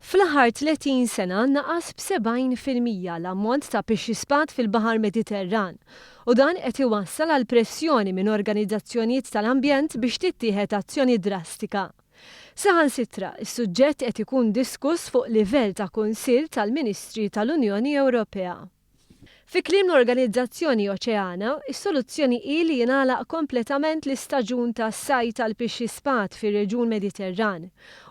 Fl-aħħar 30 sena naqas b'70% l-ammont ta' pixxispad fil-Baħar Mediterran u dan qed iwassal għal pressjoni minn organizzazzjonijiet tal-ambjent biex tittieħed azzjoni drastika. Saħansitra, is-suġġett qed ikun diskuss fuq livell ta' Kunsill tal-Ministri tal-Unjoni Ewropea. Fi kliem l-organizzazzjoni Oċeana, is-soluzzjoni hi li jingħalaq kompletament l-istaġun tas-sajd tal-pixxispad fir-reġjun Mediterran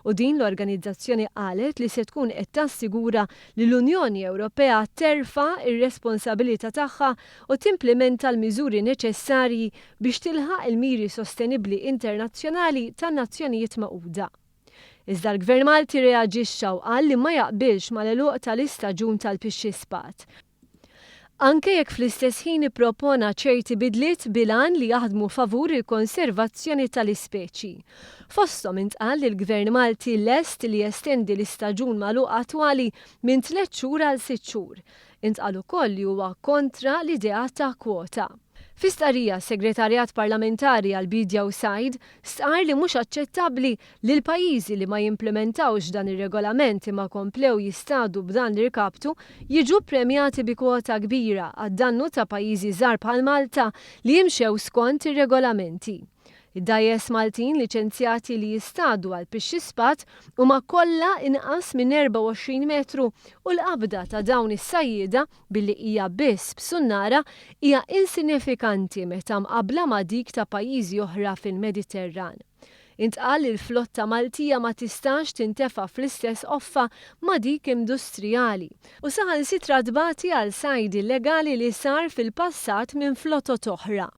u din l-organizzazzjoni qalet li se tkun qed tassigura li l-Unjoni Ewropea terfa' r-responsabilità tagħha u timplimenta l-miżuri neċessarji biex tilħaq il-miri sostenibbli internazzjonali tan-Nazzjonijiet Magħquda. Iżda l-Gvern Malti reaġixxa u qal li ma jaqbilx mal-għeluq tal-istaġun tal-pixxispad. Anke jekk fl-istess ħin ippropona ċerti bidliet bil-għan li jaħdmu favur il-konservazzjoni tal-ispeċi. Fosthom intqal li l-Gvern Malti lest li jestendi l-istaġun magħluq attwali minn tlett xhur għal sitt xhur. Intqal ukoll li huwa kontra l-idea ta' kwota. Fi stqarrija, s-Segretarjat Parlamentari għall-Biedja u Sajd stqarr li mhux aċċettabbli li l-pajjiżi li ma jimplementawx dan ir-regolament imma komplew jistadu b'dan l-irkaptu jiġu ppremjati bi kwota kbira għad-dannu ta' pajjiżi żgħar bħal Malta li jimxew skont ir-regolamenti. Id-dgħajjes Maltin liċenzjati li jistadu għal pixxispad huma kollha inqas minn 24 metru u l-qabda ta' dawn is-sajjieda, billi hija biss b'sunnara, hija insinjifikanti meta mqabbla ma' dik ta' pajjiżi oħra fil-Mediterran. Intqal li l-flotta Maltija ma tistax tintefa' fl-istess qoffa ma' dik industrijali u saħansitra tbati għal sajd illegali li sar fil-passat minn flotot oħra.